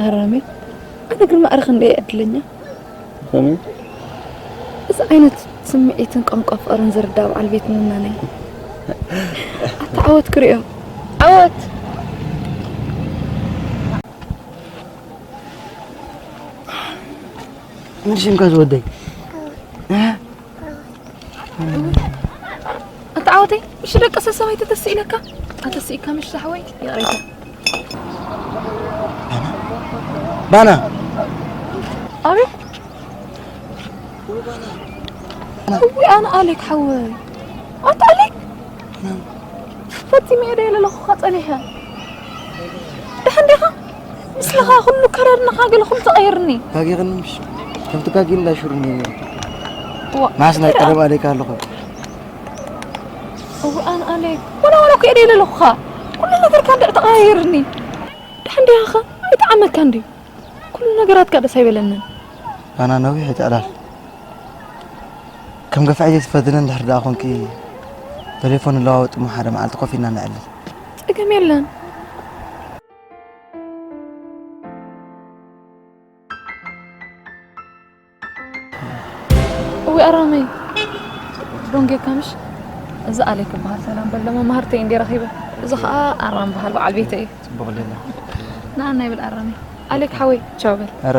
ኣራመይ፣ ኣነ ግን ማዕረ ክንደይ ዕድለኛ። ከመይ? እዚ ዓይነት ስምዒትን ቋንቋ ፍቕርን ዝርዳእ በዓል ቤት ምምናነይ። ኣታ ዓወት ክርእዮ። ዓወት! ምን ሽምካ ዝወደይ? እ? ኣታ ዓወተይ፣ ምሽ ደቀሰ ሰበይቲ ተስኢለካ? ኣተስኢካ ምሽ ዛሕወይ? ይቕሬታ። ባና። ኣቤት። እዊ ኣነ ኣሌክ ሓወይ። ኣታ ኣሌክ? ፈጺመ እየ ደየ ለለኹኻ ጸኒሐ። ደሓን ዲኻ? ምስልኻ ኩሉ ከረርናኻ ገለ ኩሉ ተቐይርኒ። ጋጊቕኒ ምሽ? ከምቲ ጋጊ እንዳሹርኒ ነይሩ። ዋ፣ ማስ ናይ ቀደም ኣሌክ ኣለኹ። እዊ ኣነ ኣሌክ፣ ወላ ወላ እኮ እየ ደየ ለለኹኻ። ኩሉ ነገርካ እንድዒ ተቐያይርኒ። ደሓን ዲኻ ኸ? ኣይጠዓመካን ድዩ? ኩሉ ነገራትካ ደስ ኣይበለንን። ኣና ነዊሕ ይትዕላል። ከም ገፋዒ ዘይትፈትኒ እንድሕር ደኣ ኮንኪ፣ ቴሌፎን ንለዋወጥ እሞ ሓደ መዓልቲ ኮፍ ኢልና ነዕልል። ጸገም የለን። እዊ ኣራመይ፣ ዶንጌካ ምሽ? እዚ ኣሌክ ይበሃል፣ ሰላም በል። መማህርተይ እንዴ ረኺበ። እዚ ኸኣ ኣራም በሃል፣ በዓል ቤተይ እዩ። ጽቡቕ ሌላ። ንኣና ይብል ኣራመይ። ኣሌክ ሓወይ፣ ቻው በል። ኧረ።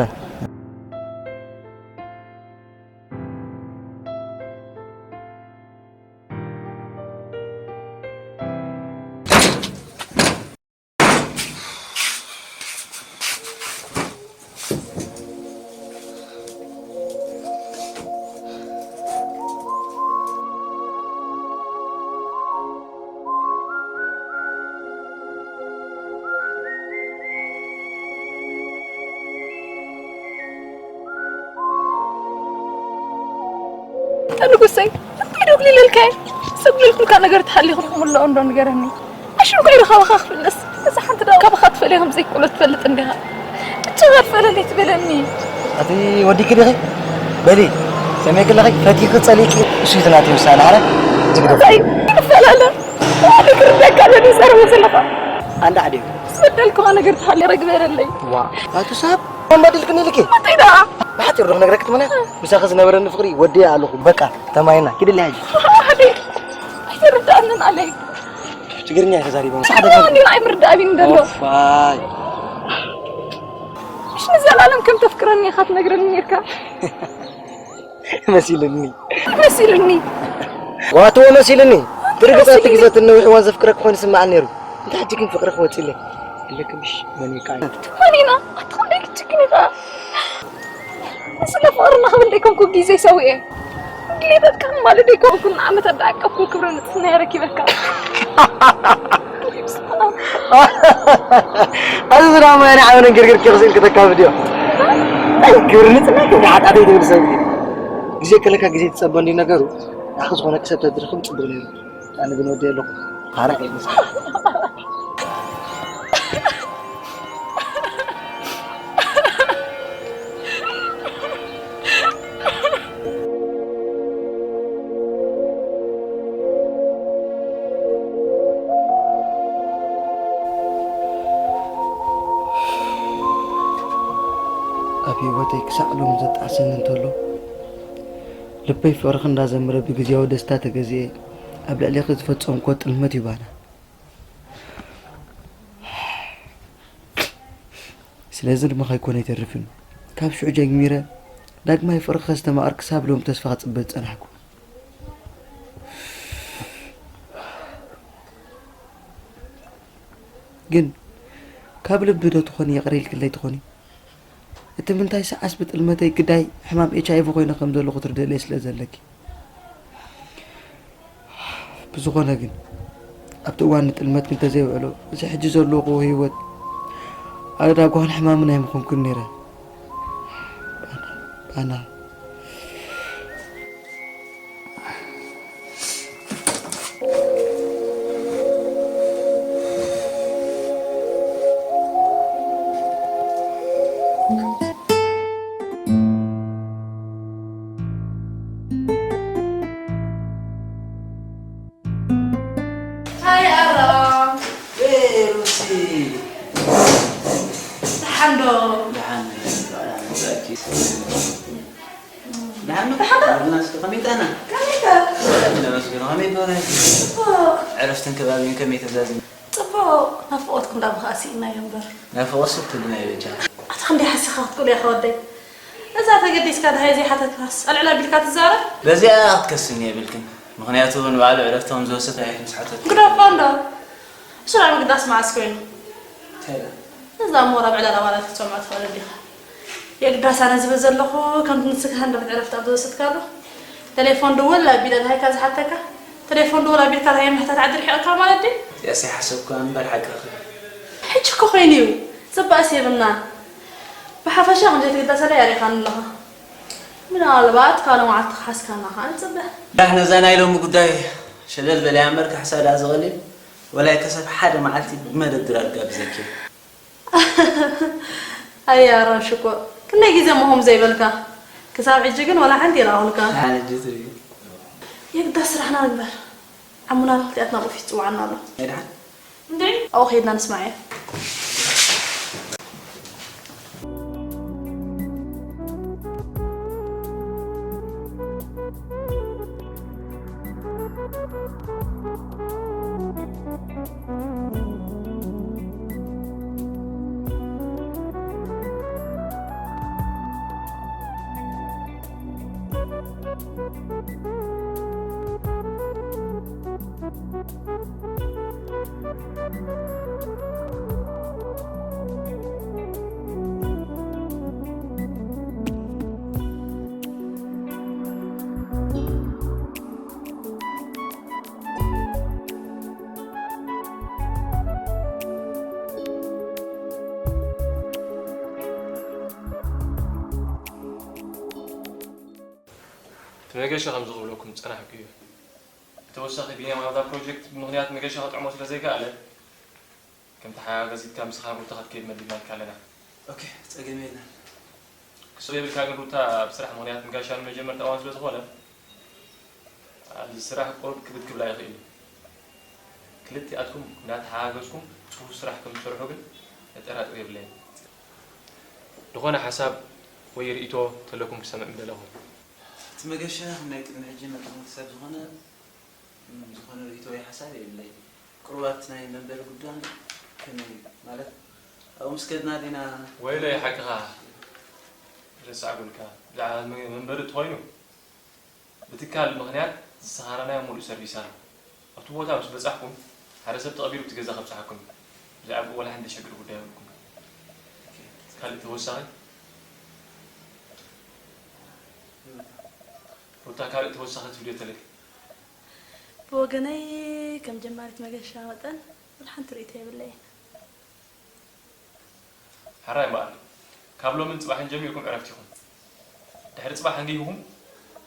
ንጉሰይ፣ እንታይ ዶ ኣጉሊለልካ እየ? ዘጉሊልኩልካ ነገር ተሃልዩ ክምልኦ እንዶ ንገረኒ። ኣሽም ከይረኸበኻ ክፍለስ፣ እዛ ሓንቲ ደኣ ካባኻ ትፈልየ ከም ዘይክእሎ ትፈልጥ እንዲኻ። ብቻ ፈለለይ ትበለኒ። ኣቲ ወዲኪ ዲኺ? በሊ፣ ሰሚዕኪ ኣለኺ፣ ፈቲኺ ጸሊእኪ። እሱ እቲ ናተይ ውሳነ ኣረ ዝግደፍ። እንታይ ይፈላለ? ኣነ ክርደካ ዘለ ጸርቦ ዘለኻ። ኣንዳ ዓዲ። ዝበደልኩኻ ነገር ተሃለ ረግበረለይ። ዋ፣ ኣቱ ሳብ ወንበድልክኒ ኢልኪ? እንታይ ደኣ? ብሓጺሩ ዶ ክነግረኪ ትመነ? ምሳኺ ዝነበረኒ ፍቕሪ ወዲየ ኣለኹ። በቃ፣ ተማይና። ኪድሊ ሕጂ። ኣደ፣ ኣይተረዳእንን ኣለይ። ትግርኛ ተዛሪቦም። ሳዕደ እንዲና ኣይምርዳእ ቢን ዘሎ። ኦፋይ። ምሽ ንዘላለም ከም ተፍቅረኒ ኢኻ ትነግረኒ ነርካ። መሲልኒ። መሲልኒ። ዋትዎ መሲልኒ። ብርግጽ መሲልኒ። ኣቲ ግዘት ነዊሕ እዋን ዘፍቅረክ ኮይኑ ስምዓኒ ነይሩ። እንተ ሕጂ ግን ፍቅርክ ወጺለይ። ኣለክ ምሽ መን እዩ ከዓይነት? ትኾኒና። ኣቲ ክንደይ ክትችግን ኢኻ? ስለ ፍቅርና ክብል ደይኮንኩ ግዜ ሰዊኤ። ድሌታትካ ማለት ደይኮንኩ ንዓመት ኣዳዓቀብኩ ክብረ ንጽህና የረኪበካ። ኣዚ ዝራማ ያኔ ዓመነ ግርግር ክኽስል ከተካብድ እዮ። ኣይ፣ ክብሪ ንጽህና ክብሪ ሓጢኣተይ ትብል ሰብ እዩ። ግዜ ከለካ ግዜ ትጸበ እንዲዩ ነገሩ። ንዓኺ ዝኾነኪ ሰብ ተትረኽቢ ጽቡቕ ነይሩ። ኣነ ግን ወዲ ኣለኹ። ሓረቅ ይመስል። ኣብ ህይወተይ ክሳዕ ሎም ዘጣዕሰኒ እንተሎ፣ ልበይ ፍቕርኺ እንዳዘመረ ብግዝያዊ ደስታ ተገዚኤ፣ ኣብ ልዕሌኺ ዝፈጸምክዎ ጥልመት እዩ ባና። ስለዚ ድማ ከይኮነ ኣይተርፍን። ካብ ሽዑ ጀሚረ ዳግማይ ፍቕሪ ከስተማቕር ክሳብ ሎም ተስፋ ክጽበ ዝጸናሕኩ። ግን ካብ ልቢ ዶ ትኾኒ ይቕረ ኢልክለይ ትኾኒ? እቲ ምንታይ ሰዓስ ብጥልመተይ ግዳይ ሕማም ኤች ኣይ ቪ ኮይነ ከም ዘለኹ ትርድእለይ ስለ ዘለኪ። ብዝኾነ ግን፣ ኣብቲ እዋን ንጥልመት እንተዘይውዕሎ፣ እዚ ሕጂ ዘለኹዎ ህይወት ኣደዳ ጓህን ሕማምን ኣይምኾንኩን ነይረ። ባና፣ ባና። ሃይ ኣሮን። ኤ፣ ሩሲ። ደሓን ዶ? ደሓን፣ ደሓን፣ ደሓን። ደሓን ዶ? ደሓን ዶ? ደሓን ዶ? ደሓን ዶ? ከመይ ጣና? ከመይ ጣና? ነመስግን፣ ከመይ ዶ? ጽቡቕ። ዕረፍትን ከባቢን ከመይ ተዛዝም? ጽቡቕ። ናፍቖትኩም ዳኣ ብኸኣ ስኢናዮ እምበር። ናፍቖት ሰብ ትብልና እዩ በጃ። ኣታ ክንደይ ሓሲኻ ክትቅሉ ኢኻ ወደይ? እዛ ተገዲስካ ደሃይ ዘይሓተትካስ ኣልዕል ኣቢልካ ትዛረብ? በዚኣ ክትከስኒ የብልክን። ምኽንያቱ ንባዕሉ ዕረፍቲ ከም ዝወሰደ ኣይክምስሓተት። ግደፎ እንዶ። እሱ ናይ ምግዳስ መዓስ ኮይኑ? እንታይ ኢላ? እዛ እሞ ናብ ዕላል ኣባላት ክትሰምዖ ትኽእል እንዲኻ። የግዳስ ኣነ ዝብል ዘለኹ፣ ከምቲ ንስኻ ሃንደበት ዕረፍቲ ኣብ ዝወሰድካሉ፣ ቴሌፎን ድውል ኣቢለ ደሃይካ ዝሓተካ፣ ቴሌፎን ድውል ኣቢልካ ደሃይ ምሕታት ዓዲ ርሒቕካ ማለት ድዩ? እዚኣስ ኣይሓሰብኩዋን እምበር ሓቅኺ። ሕጂ እኮ ኮይኑ እዩ። ጽባእስ የብልናን። ብሓፈሻ ከም ዘይትግደሰለይ ኣሪኻኒ ኣለኻ። ምናልባት ካልእ መዓልቲ ክሓስካና ከኣ ንጽበ። ዳሕ ነዛ ናይ ሎሚ ጉዳይ ሸለል በልያ እምበር ካሕሳ ደኣ ዝቐልል፣ ወላይ ከሰብ ሓደ መዓልቲ ብመደብ ድራር ጋብዘኪ። ኣየ ኣሮን ሽኮር፣ ክንደይ ግዜ እሞ ከምኡ ዘይበልካ? ክሳብ ሕጂ ግን ወላ ሓንቲ ይረኣኹልካ። ደሓን ሕጂ ትርኢ። የግዳስ ስራሕና ንግበር። ዓሙና ክልቲኣትና ብኦፊስ ይጽውዓና ኣሎ። ናይ ደሓን? እንድዒ፣ ኣብኡ ከይድና ንስማዓዮ። እቲ መገሻ ከም ዝቕብለኩም ዝጸናሕኩ እዩ። ብተወሳኺ፣ ቢንያም ኣብዛ ፕሮጀክት ብምኽንያት መገሻ ክጥዕሞ ስለ ዘይከኣለ፣ ከም ተሓጋገዚትካ ምሳኻ ሩታ ክትከይድ መዲብናልካ ኣለና። ኦኬ፣ ጸገም የለን። ክስቕ የብልካ ግን፣ ሩታ ኣብ ስራሕ ምኽንያት ንጋሻ ንመጀመርታ እዋን ስለ ዝኾነ፣ ኣብዚ ስራሕ ቁሩብ ክብድ ክብል ኣይኽእል እዩ። ክልቲኣትኩም እናተሓጋገዝኩም ጽፉፍ ስራሕ ከም ትሰርሑ ግን ኣጠራጥር የብለይን። ዝኾነ ሓሳብ ወይ ርእይቶ ተለኩም ክሰምዕ ምደለኹ። እቲ መገሻ ከም ናይ ቅድሚ ሕጂ መጠን ሰብ ዝኾነ፣ ምንም ዝኾነ ርእይቶ ወይ ሓሳብ የብለይን። ቁሩብ ኣብቲ ናይ መንበሪ ጉዳይ ከመይ ማለት ኣብኡ ምስ ከድና ዲና ወይለይ ሓቅኻ ረሳዕኩልካ። ብዛዕባ መ-፣ መንበሪ እንተኾይኑ ብትካል ምኽንያት ዝሰኻራናዮ ሙሉእ ሰርቪስ ኣሎ። ኣብቲ ቦታ ምስ በጻሕኩም ሓደ ሰብ ተቐቢሉ ኣብቲ ገዛ ከብጽሓኩም እዩ። ብዛዕባኡ ዋላ ሓንቲ ዘሸግር ጉዳይ የብልኩም። ካልእ ተወሳኺ? ሩታ ካልእ ተወሳኺ ትብልዮ ተለኪ? ብወገነይ ከም ጀማሪት መገሻ መጠን ዋላ ሓንቲ ርእይቶ የብለይን። ሕራይ እምበኣር፣ ካብ ሎምን ጽባሕን ጀሚርኩም ዕረፍቲ ኢኹም። ድሕሪ ጽባሕ ኣንጊህኩም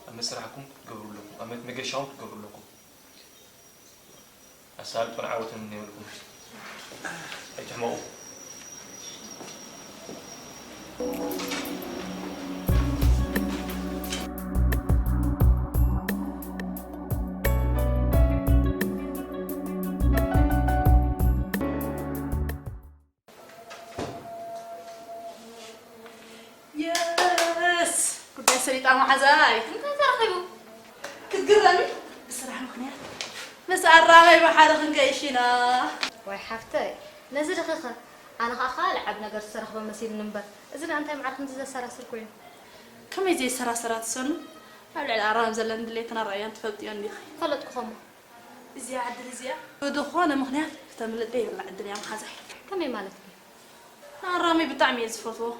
ኣብ መስራሕኩም ክትገብሩ ኣለኩም፣ ኣብ መት-፣ መገሻኹም ክትገብሩ ኣለኩም። ኣሳልጦን ዓወትን እምነየልኩም። ኣይትሕመቑ። የስ! ጉዳይ ሰሊጣ መሓዛይ። እንታይ ተረኺቡ? ክትግረሚ፣ ብስራሕ ምኽንያት ምስ ኣራመይ ብሓደ ክንገይሽ ኢና። ዋይ ሓፍተይ፣ ነዚ ድኺኸ? ኣነ ኸኣ ካልእ ዓቢ ነገር ዝተረኽበ መሲሉኒ እምበር፣ እዚ ደኣ እንታይ መዓር ክንዲ ዘሰራስር ኮይኑ? ከመይ ዘየሰራስራ ትሰኑ? ኣብ ልዕሊ ኣራመይ ዘለኒ ድሌትን ኣረኣእያን ትፈልጥዮ እንዲኺ። ፈለጥኩኸሞ። እዚኣ ዕድል እዚኣ ብዝኾነ ምኽንያት ክተምልጥ ዘይብላ ዕድል እያ መሓዛይ። ከመይ ማለት ድዩ? ንኣራመይ ብጣዕሚ እየ ዝፈትዎ።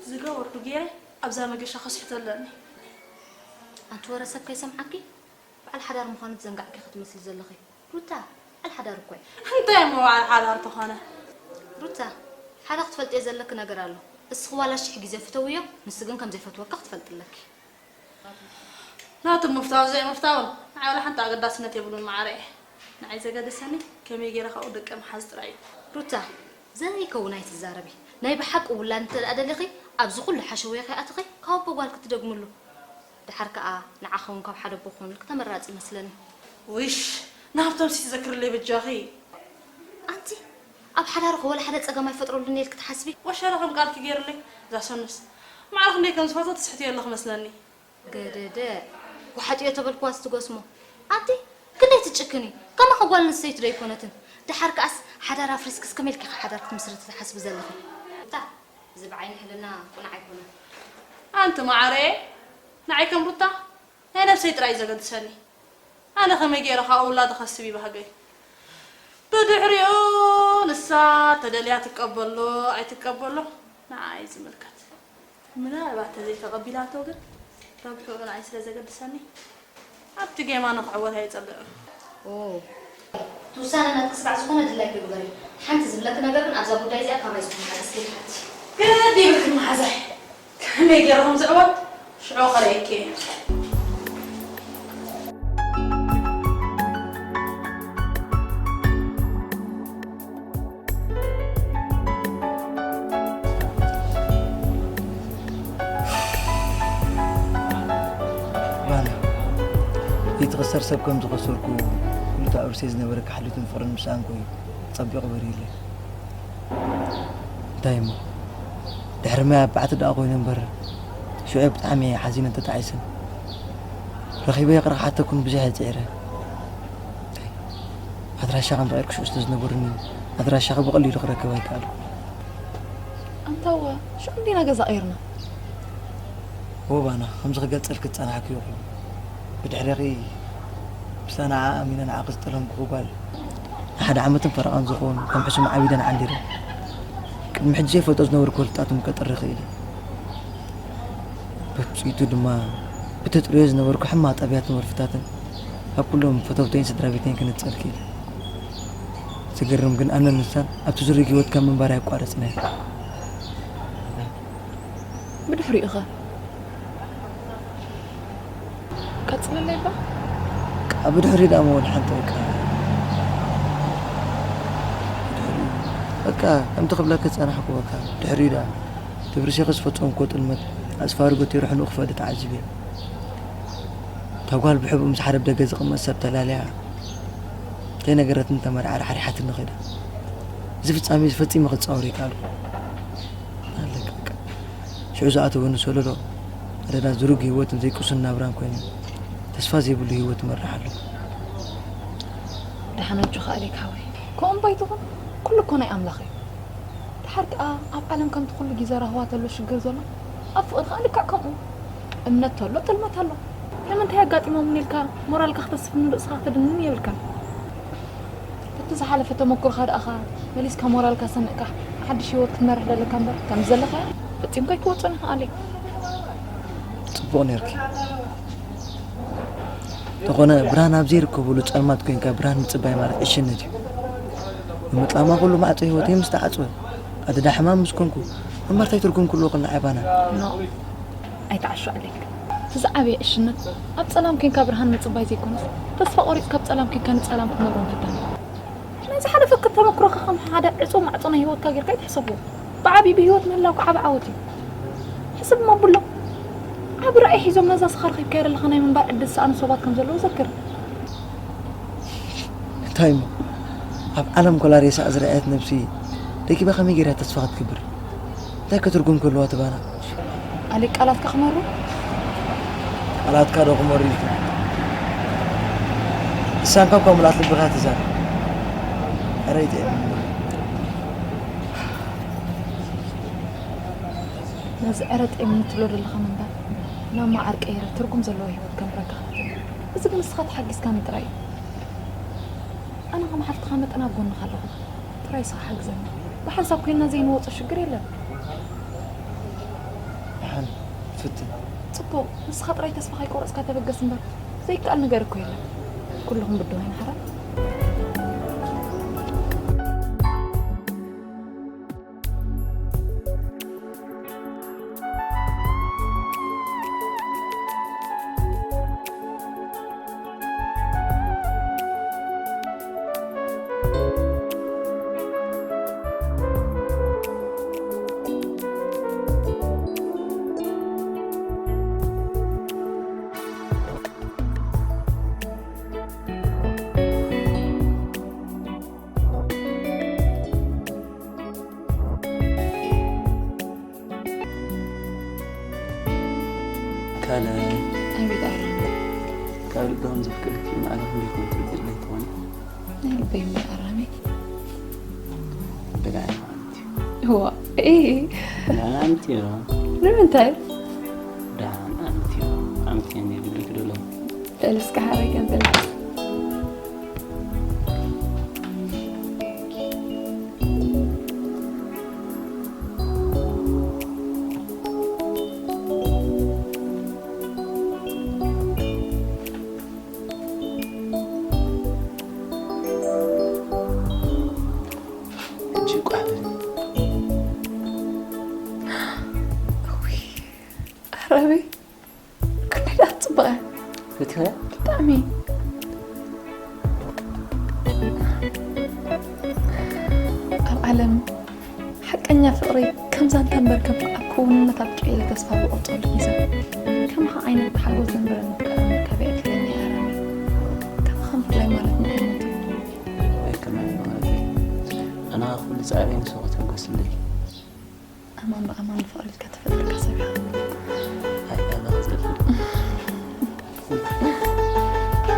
ዝገበርኩ ገይረ ኣብዛ መገሻ ከስሕቶ ኣለኒ። ኣንቲ ወረ ሰብ ከይሰምዓኪ፣ በዓል ሓዳር ምዃኑ ትዘንጋዕኪ ክትመስሊ ዘለኺ። ሩታ፣ በዓል ሓዳር እኮ እየ። እንታይ እሞ በዓል ሓዳር ተኾነ? ሩታ፣ ሓደ ክትፈልጥዮ ዘለኪ ነገር ኣሎ። እስኺ ዋላ ሽሕ ግዜ ፍተውዮ፣ ንሱ ግን ከም ዘይፈትወኪ ክትፈልጢ ኣለኪ። ናቱ ምፍታው ዘይምፍታውን ንዓይ ዋላ ሓንቲ ኣገዳስነት የብሉን መዓረየ። ንዓይ ዘገድሰኒ ከመይ ገይረ ካብኡ ደቀ ምሓዝ ጥራይ እዩ። ሩታ፣ ዘይከውን ኣይትዛረቢ። ናይ ብሓቂ ውላድ እንተ ደኣ ደሊኺ ኣብዚ ኩሉ ሓሸውየ ከይኣተኺ ካብ ኣቦ ጓልኪ ትደግምሉ። ደሓር ከኣ ንዓኺ እውን ካብ ሓደ ኣቦ ክኾነልኪ ተመራጺ ይመስለኒ። ውሽ፣ ንሃብቶምሲ ትዘክርለይ በጃኺ። ኣንቲ ኣብ ሓዳርኺ ወላ ሓደ ጸገም ኣይፈጥረሉን ኢልኪ ትሓስቢ? ወሸረ ከም ቃልኪ ገይርለይ እዛ ሰኑስ። ማዕረ ክንደይ ከም ዝፈትዎ ትስሕትዮ ኣለኺ መስለኒ። ገደደ፣ ጓሓጥዮ ተበልክዋስ ትጎስሞ። ኣንቲ ክንደይ ትጭክኒ? ከማኺ ጓል ኣንስተይቲ ዶ ኣይኮነትን? ደሓር ከኣስ ሓዳር ኣፍሪስክስ ከመይ ኢልኪ ኢኺ ሓዳር ክትምስርቲ ትሓስቢ ዘለኺ? እታ፣ እዚ ብዓይኒ ሕልና ቁኑዕ ኣይኮነን። ኣንቲ ማዓረየ፣ ንዓይ ከም ሩታ ናይ ነብሰይ ጥራይ እዩ ዘገድሰኒ። ኣነ ከመይ ገይረ ካብኡ ውላድ እኸስብ እዩ ባህገይ። ብድሕሪኡ ንሳ ተደልያ ትቀበሎ ኣይትቀበሎ ንዓኣ እዩ ዝምልከት። ምናልባት ተዘይተቐቢላቶ ግን ረብሕኡ ንዓይ ስለ ዘገድሰኒ ኣብቲ ጌማ ንኽዕወት ኣይጸልእን። ኦ፣ እቲ ውሳነ ናትኪ ስጋዕ ዝኾነ ድላይኪ ግበሪ። ሓንቲ ዝብለኪ ነገር ግን ኣብዛ ጉዳይ እዚኣ ካባይ ዝኾነ ሓገዝ ከይትሓቲ። ግድ ይብልኪ መሓዛይ። ከመይ ገይረ ከም ዝዕወት ሽዑ ከርእየኪ እየ። ባና፣ ዘይትኸሰር ሰብ ከም ዝኸሰርኩ፣ ኩሉ እቲ ኣብ ርእሰይ ዝነበረ ካሕሊትን ፍቕርን ምስኣንኩ እዩ ጸቢቑ በሪህለይ። እንታይ እሞ፣ ድሕሪ ማይ ኣባዕቲ ደኣ ኮይኑ እምበር፣ ሽዑ ብጣዕሚ እየ ሓዚነን ተጣዒሰን። ረኺበ ይቕረ ክሓተኩን ብዙሕ እየ ጽዒረ። ኣድራሻ ከም ዝቐየርኩ ሽዑ ስለ ዝነበሩኒ፣ ኣድራሻኺ ብቐሊሉ ክረክብ ኣይከኣልኩን። ኣንታወ፣ ሽዑ እንዲና ገዛ ቀይርና። እወ ባና፣ ከምዚ ክገልጸልኪ ዝጸናሕኩ ይኹን። ብድሕሬኺ፣ ምስታ ንዓ ኣሚነ ንዓኺ ዝጠለምኩ ጓል፣ ንሓደ ዓመትን ፈረቓን ዝኸውን ከም ሕሱም ዓቢደን ዓንዲረ። ቅድሚ ሕጂ ዘይፈልጦ ዝነበርኩ ፍልጠታትን ከጥሪ ክኢለ። ብውጽኢቱ ድማ፣ ብተጥርዮ ዝነበርኩ ሕማቕ ጠባያትን ወልፍታትን ካብ ኩሎም ፈተውተይን ስድራ ቤተይን ክነጽል ክኢለ። ዝገርም ግን ኣነን ንሳን ኣብቲ ዝርግ ህይወት ካብ ምንባር ኣየቋረጽናዮን። ብድሕሪኡ ኸ? ቀጽለለይ እባ። ከኣ ብድሕሪኡ ደኣ መወል ሓንቲ በቃ። ብድሕሪኡ በቃ ከምቲ ክብለኪ ዝጸናሕኩ በቃ። ብድሕሪኡ ደኣ ትብርሴኺ ዝፈጸምክዎ ጥልመት ኣጽፋሪ ጎቲሩ ሕኑኡ ክፈዲ ተዓዚበ። እታ ጓል ብሕቡእ ምስ ሓደ ኣብ ደገ ዝቕመጥ ሰብ ተላልያ፣ ከይነገረትኒ ተመርዓርዓ ሓሪሓትኒ ከይዳ። እዚ ፍጻሜ እዚ ፈጺመ ክጻወር ኣይከኣልኩ። ኣለቀ። ሽዑ ዝኣተወኒ ሰለሎ፣ ኣደዳ ዝሩግ ህይወትን ዘይቅሱን ናብራን ኮይኑ፣ ተስፋ ዘይብሉ ህይወት እመርሕ ኣለኹ። ደሓን ኣጆኻ ኣሌክ ሓወይ። ከምኡ እምባ ኣይትኹን፣ ኩሉ እኮ ናይ ኣምላኽ እዩ። ደሓር ከኣ ኣብ ዓለም ከምቲ ኩሉ ግዜ ራህዋ ተሎ ሽግር ዘሎ፣ ኣብ ፍቕሪ ከኣ ልክዕ ከምኡ። እምነት ተሎ ጥልመት ኣሎ። ንምንታይ ኣጋጢሞምኒ ኢልካ ሞራልካ ክተስፍን ንርእስኻ ክትድንን የብልካን። እቲ ዝሓለፈ ተመኩሮኻ ደኣኻ መሊስካ ሞራልካ ሰኒቕካ ሓድሽ ህይወት ክትመርሕ ደለካ እምበር፣ ከምዚ ዘለኻዮ ፈጺምካ ኣይክወጽኦን ኢኻ ኣሌክ። ጽቡቕ ኔርኪ። እንተኾነ ብርሃን ኣብ ዘይርከበሉ ጸልማት ኮይንካ ብርሃን ምጽባይ ማለት ዕሽነት እዩ። ብምጥላማ ኩሉ ማዕጾ ህይወተይ ምስ ተዓጽወ፣ ኣደዳ ሕማም ምስ ኮንኩ፣ እምበር እንታይ ትርጉም ክህልዎ ከሎ ዓባና? ኖ፣ ኣይትዓሹ ኣሌክ። እቲ ዝዓበየ ዕሽነት ኣብ ጸላም ኮይንካ ብርሃን ምጽባይ ዘይኮነስ፣ ተስፋ ቆሪጽካ ኣብ ጸላም ኮይንካ ንጸላም ክትነብሮ ምህዳም እዩ። ናይ ዝሓለፈ ተመክሮኻ ከም ሓደ ዕጹው ማዕጾ ናይ ህይወትካ ጌርካ ኣይትሕሰቦ። ብዓቢኡ ብህይወት ምህላውካ ዓቢ ዓወት እዩ። ሕስብ እሞ ኣብሎ። ዓቢ ራእይ ሒዞም ነዛ ስኻ ረኺብካያ ዘለኻ ናይ ምንባር ዕድል ዝሰኣኑ ሰባት ከም ዘለዉ ዘክር። እንታይ እሞ? ኣብ ዓለም ኮላ ሬሳ ዝረኣየት ነብሲ ደጊባ ከመይ ጌራ ተስፋ ክትገብር? እንታይ ከ ትርጉም ክህልዋ ትባና? ኣሌክ ቃላትካ ክመሩ? ቃላትካ ዶ ክመሩ ኢልካ? ንሳን ካብ ካብ ምልኣት ልብኻ ትዛረብ። ኧረ ይጥዕም እምበር። ነዚ ዕረ ጤም ንትብሎ ዘለኻ ምንባር ናብ መዓር ቀይረ ትርጉም ዘለዎ ህይወት ከንብረካ ክኽእል። እዚ ግን ንስኻ ተሓጊዝካኒ ጥራይ እዩ። ኣነ ከም ሓፍትኻ መጠን ኣብ ጎንኻ ኣለኹ። ጥራይ ንስኻ ሓግዘኒ። ብሓንሳብ ኮይንና ዘይንወጾ ሽግር የለን። ደሓን፣ ፍትን። ጽቡቕ፣ ንስኻ ጥራይ ተስፋ ከይቆረጽካ ተበገስ እምበር፣ ዘይከኣል ነገር እኮ የለን። ኩልኹም ብድሆ ይንሓራ። ካልእ ኣቤት ኣራሚ። ካብ ልቢ ከም ዘፍቅረኪ ንዓለም ክንደይ ኮን ትርድእለይ ትኾኒ? ናይ ልበይ እሞ ኣራሚ። ብላዕ ኣንቲ። እዋ፣ ኤ። ኣንቲ። ንምንታይ? ደሓን ኣንቲ። ኣንቲ እኔ ልብልክ ደሎ። በል እስከ ሓረይ ገንዘል። ሕጂ ቋሕ በል። እውይ፣ ኣራበይ፣ ክንደይ ደኣ ትጽብቕ እያ። ፈቲኽያ? ብጣዕሚ። ኣብ ዓለም ሓቀኛ ፍቕሪ ከም ዛንታ እምበር ከም ኣብ ክውንነት ኣብቂዐ ኢለ ተስፋ ዝቖርጸሉ ግዜ። ከማኻ ዓይነት ሓጎስ ዘንበረኒ ፍቕሪ ምርካበይ ዕድለኛ እየ ኣራሚ። ከማኻ ምፍላይ ማለት እንታይ ማለት እዩ? ኣይከማን ማለት እዩ። ኣነ ኩሉ ጻዕረይ ንሱ ከተገስለይ። ኣማን ብኣማን ንፍቕሪ ኢልካ ተፈጢርካ ሰብ ኢኻ። ኣይ፣ ኣነ ክጸልእ።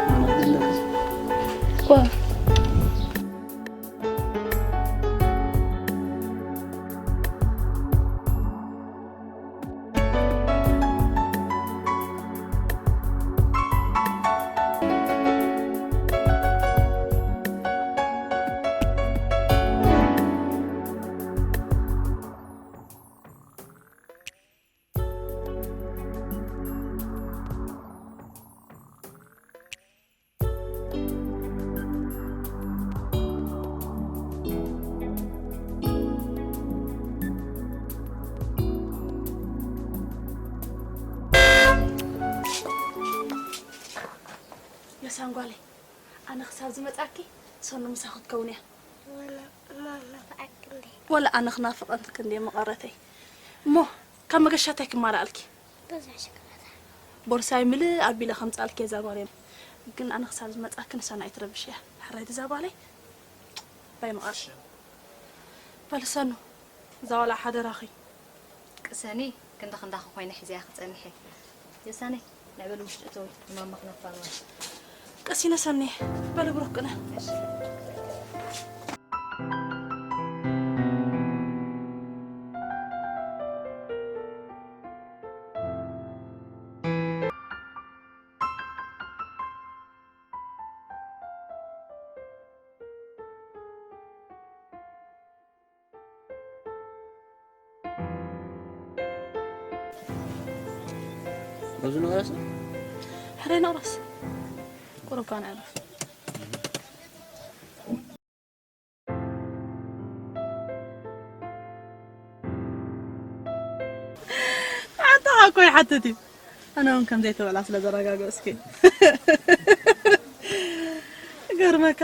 ኣነ ክጸልእ። ዋ። የሳን ጓለይ፣ ኣነ ክሳብ ዝመጻኪ ሰኑ ምሳኺ ክትከውን እያ። ወላ እማ ናፍቃኪ እንዴ? ወላ ኣነ ክናፍቐኪ እንዴ መቐረተይ። እሞ ካብ መገሻ እንታይ ክማላኣልኪ? ብዙሕ ሽኮላታ። ቦርሳይ ምልእ ኣቢለ ከምጻልክ እየ ዛጓለይ። ግን ኣነ ክሳብ ዝመጻኪ ንሳና ኣይትረብሽ እያ። ሕራይ ትዛጓለይ። ባይ መቐር። በልሰኑ። እዛ ዋላ ሓደራኺ። ቅሰኒ፣ ክንዳ ክንዳኺ ኮይነ ሒዘያ ክጸንሕ እየ። የሳነይ፣ ንዕበል ውሽጢ እተዊ፣ ንማማ ክነፋንዋ። ቀሲነ ሰኒ፣ በል ብሩክ ቅነ። እሺ። ኣብዚ ንቕረስ? ሕራይ ንቕረስ። ቁሩብ ከኣ ንዕረፍ። ኣንታ እኮ ይሓትት እዩ። ኣነ እውን ከም ዘይትበልዓ ስለ ዘረጋገጽኪ። ገርመካ፣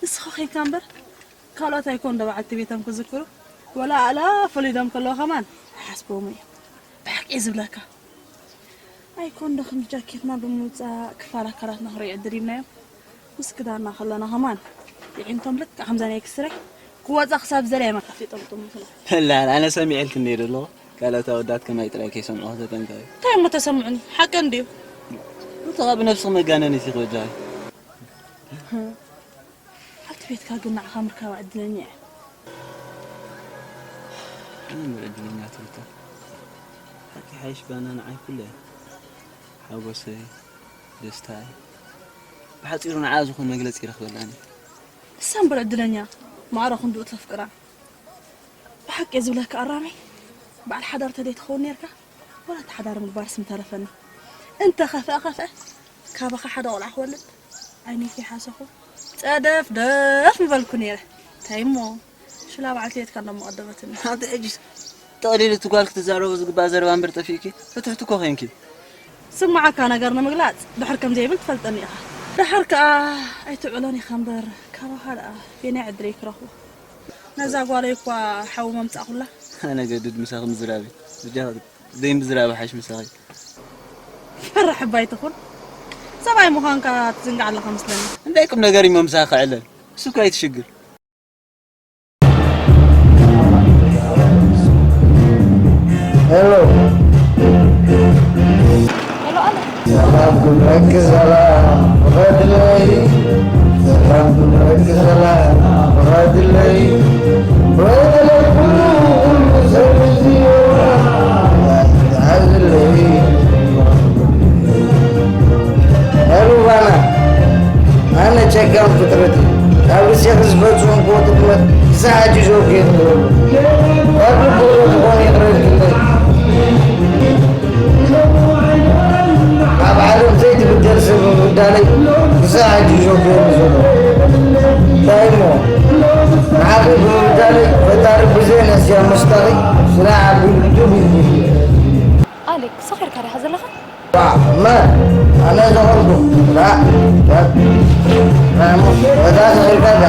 ንስኻ ኾይንካ እምበር፣ ካልኦት ኣይኮን ዶ በዓልቲ ቤቶም ክዝክሩ? ወላ ኣእላፍ ወሊዶም ከለዉ ከማን ኣይሓስብዎም እዮም። ብሓቂ እየ ዝብለካ። ኣይኮን ዶ ከምዚ ጃኬትና ብምውጻእ ክፋል ኣካላትና ክርእዩ ዕድል ሂብናዮም? ምስ ክዳንና ከለና ከማን የዒንቶም ልክዕ ከምዛ ናይ ኤክስሬ ክወጻ ክሳብ ዝደለየ መካፊ ጠምጥሙ ስለ። ላላ፣ ኣነ ሰሚዐልኪ እንድየ ዘለኹ። ካልኦት ኣወዳት ከማይ ጥራይ ከይሰምዑ ተጠንቀቂ። እንታይ እሞ ተሰምዑኒ? ሓቂ እንድዩ። እታ ብነብስኺ መጋነኒ ኢኺ በጃኺ። ኣብቲ ቤትካ ግን ንዓኻ ምርካብ ዕድለኛ እየ። ኣነ እምበር ዕድለኛ ትርታ። ሓቂ ሓይሽ ባና ንዓይ ኩሉ እያ። ሓጎሰይ፣ ደስታይ። ብሓጺሩ ንዓ ዝኾነ መግለጺ ይረኽበላ እኔ። ንሳ እምበር ዕድለኛ፣ ማዕረ ክንድኡ ተፍቅራ። ብሓቂ እየ ዝብለካ ኣራሚ፣ በዓል ሓዳር ተደይ ትኸውን ነርካ፣ ወላ እቲ ሓዳር ምግባርስ ምተረፈኒ። እንተ ኸፍአ ኸፍአ፣ ካባኻ ሓደ ቆልዓ ክወልድ ዓይነይ ከይሓሰኹ ጸደፍ ደፍ ምበልኩ ነይረ። እንታይ እሞ፣ ሽላ በዓልቲ ቤትካ እንዳሞ ቀደመትኒ። ኣንቲ ሕጂስ ጠቕሊሉ እቲ ጓል ክትዛረቦ ዝግባእ ዘረባ እምበር ጠፊእኪ? ፍትሕቲ እኮ ኾይንኪ። ስማዓካ ነገር ንምግላጽ ድሕር ከም ዘይብል ትፈልጠኒ ኢኻ። ድሓር ከኣ ኣይትውዕሎን ኢኻ እምበር፣ ካባኻ ደኣ የናይ ዕድለይ ክረኽቦ? ነዛ ጓለይ እኳ ሓዊ መምጻእኩላ። ኣነ ገድድ ምሳኺ ምዝራብ እዩ። ብጃ-፣ ዘይምዝራብ ሓይሽ ምሳኺ። ፈራሕ እባ ኣይትኹን። ሰብኣይ ምዃንካ ትዝንጋዕ ኣለኻ መስለኒ። እንታይ ቁም ነገር እዩ ምሳኺ ክዕለል? እሱ እኮ ኣይትሽግር። ሄሎ። ሄሎ፣ ኣለ። ሰላም ክብረኪ ሰላም ፍቐድለይ። ሰላም ክብረኪ ሰላም ፍቐድለይ። ፍቐድለይ ኩሉ፣ ኩሉ ሰብ እዚ ሓዝለይ። ሄሎ፣ ባና። ኣነ ጨካን ፍጥረት እየ። ካብ ርእሰይ ክዝፈጽም ክወጥጥመት ክሳዕ ሕጂ ሸውክ እየ ዝገብሮ። ካብ ልቦ ዝኾነ ይቕረ ኢልክለይ። ኣብ ዓለም ዘይትብደል ሰብ ምብዳለይ ክሳዕ ሕጂ ሸውክ እየ ዘሎ። እንታይ እሞ ንዓኺ ብምብዳለይ ፈጣሪ ብዘይ ነስያ ምስታኺ ስራሕ ዓቢሉ ድም ኢሉ። ኣሌክ፣ ሰኺርካ ዲኻ ዘለኻ? ዋ፣ መን? ኣነ ዘኾንኩ። ራ፣ ራ፣ ራ፣ ወዛ ተኺልካ ዳ።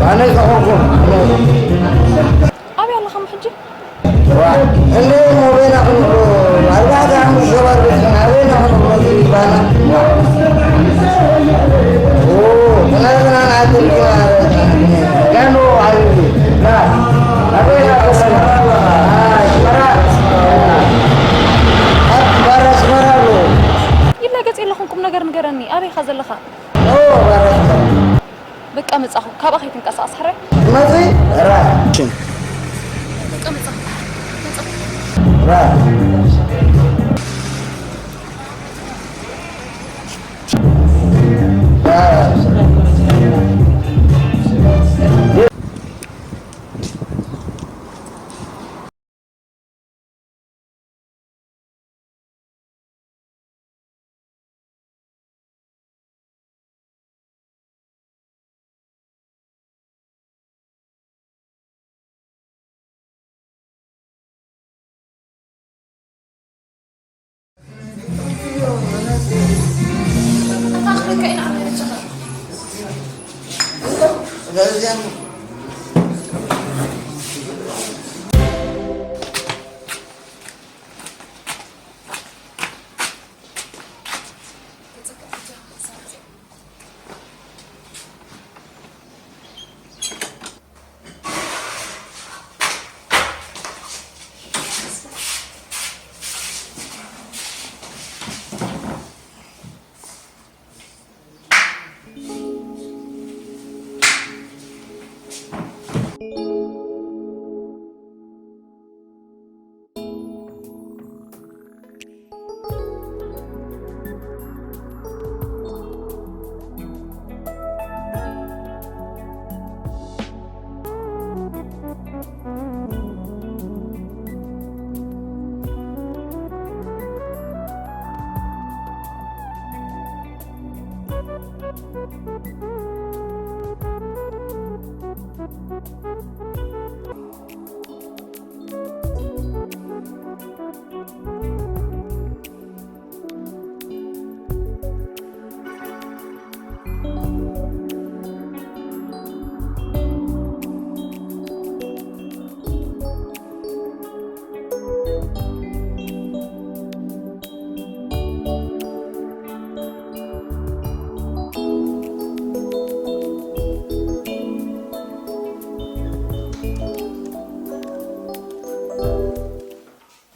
ኣነ ዘኾንኩ። ኣበይ ኣለኻ እሞ ሕጂ? ዋ፣ እንደ ሞቤና ክንብሎ፣ ኣርባዕተ ሓሙሽተ ሸባር ቤት ኣበይና ክንብሎ ባና? ዋ። ኦ፣ ትናንትና ንዓተልካ፣ ጋኖ፣ ዓብዩ፣ ጋ፣ ኣበይና ኣለና? ኣስመራ። ኣስመራ። ኣስመራ ኣሎ። ይላገጽ የለኹም፣ ቁም ነገር ንገረኒ። ኣበይ ኢኻ ዘለኻ? ኦ፣ ባራስታ። በቃ መጻኹ። ካብኣ ከይትንቀሳቐስ ሕራይ። መጺ? ራ። በቃ መጻኹ። መጻኹ። ራ። ራ።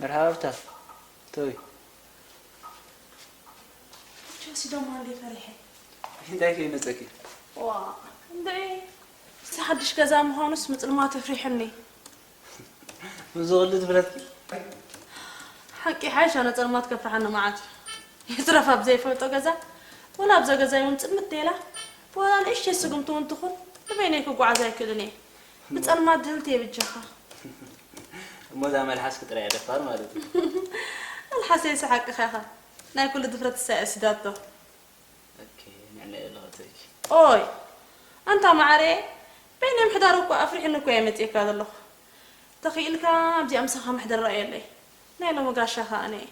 መርሓባ ብታ ተይ። ጆሲ ደሞ እንዴ ፈሪሐ። እንታይ ከይመጸኪ? ዋ፣ እንዴ፣ እዚ ሓድሽ ገዛ ምዃኑስ ምጽልማቱ ኣፍሪሑኒ። እዚ ኹሉ ድፍረትኪ? ሓቂ ሓይሽ ኣነ ጸልማት ከፍርሓኒ መዓት። ይትረፍ ኣብ ዘይፈልጦ ገዛ፣ ወላ ኣብዛ ገዛ እውን ጽምት ኢላ፣ ወላ ንእሽተይ ስጉምቲ እውን ትኹን፣ ንበይነይ ክጓዓዝ ኣይክእልን እየ። ብጸልማት ድህልቲ እየ ብጃኻ። እሞ እዛ መልሓስኪ ጥራይ እያ ደፋር ማለት እዩ። መልሓሰይ ሰሓቅኻ ኢኻ። ናይ ኩሉ ድፍረት እሳ እያ ወሲዳቶ። ኦኬ፣ ንዕና ኣለኹ ተኪ። ኦይ፣ ኣንታ መዓረየ፣ በይነ ምሕዳር እኮ ኣፍሪሕኒ እኮ እየ መጺኤካ ዘለኹ። ተኽኢልካ ኣብዚኣ ምሳኻ ምሕደር ረኣየለይ። ናይ ሎሚ ጋሻኻ ኣነ እየ።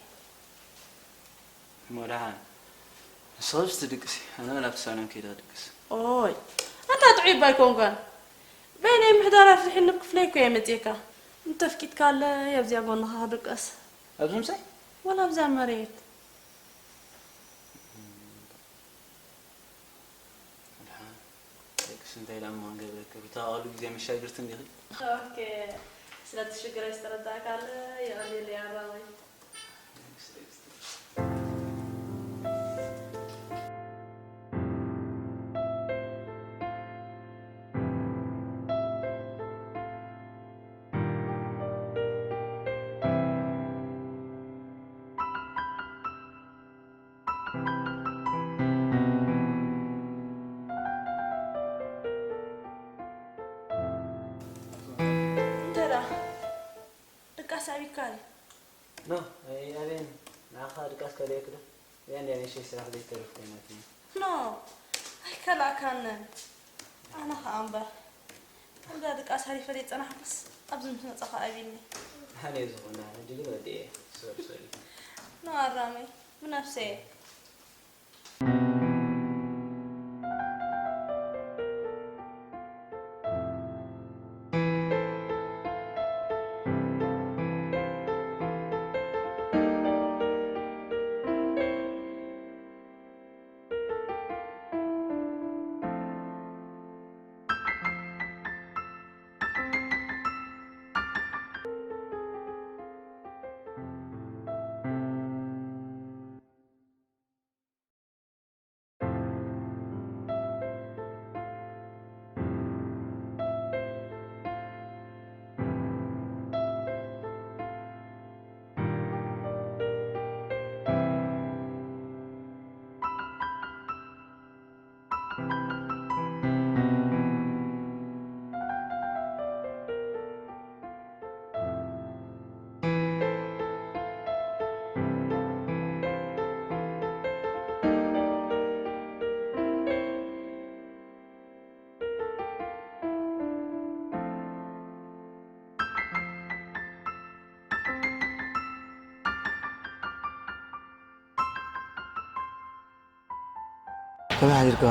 እሞ ደሓን። ንስኺ ብስቲ ድቅሲ፣ ኣነ ናብቲ ሳሎን ከይደ ክድቅስ። ኦይ፣ ኣንታ ጥዑይ እባ ኣይኮንካን። በይነይ ምሕዳር ኣፍሪሕኒ ክፍለይ እኮ እየ መጺኤካ። እንተፍቂድካለይ ኣብዚኣ ጎንኻ ክድቀስ። ኣብዚ ምሳይ? ወላ ኣብዛ መሬት። ደሓን። ደቅስ እንታይ ኢላ እሞ ክንገብረኪ? ሩታ፣ ኣሉ ግዜ መሻግርቲ እንዲኺ። ኦኬ። ስለቲ ሽግረይ ዝተረዳእካለ የቐንየለይ ኣራወይ። እንተ ደኣ ድቃስ ኣቢካ እዩ። ኖ፣ ኣይ፣ ኣበየን? ንዓኻ ድቃስ ከደየክዶ? እያ እንድያ ንእሽተይ ስራሕ ዘይተርፍ ኮይናትኒ። ኖ፣ ኣይከላእካንን። ኣነ ኸኣ እምበር። ከምዛ ድቃስ ሃሪፈ ዘይጸናሕኩስ ኣብዚ ምስ መጻኹ ኣቢኒ። ኣነ ዝኾነ፣ ሕጂ ግን ወዲኤ። ሶሪ፣ ሶሪ። ኖ፣ ኣራመይ፣ ብነፍሰየ። ከመይ ሓዲርካ?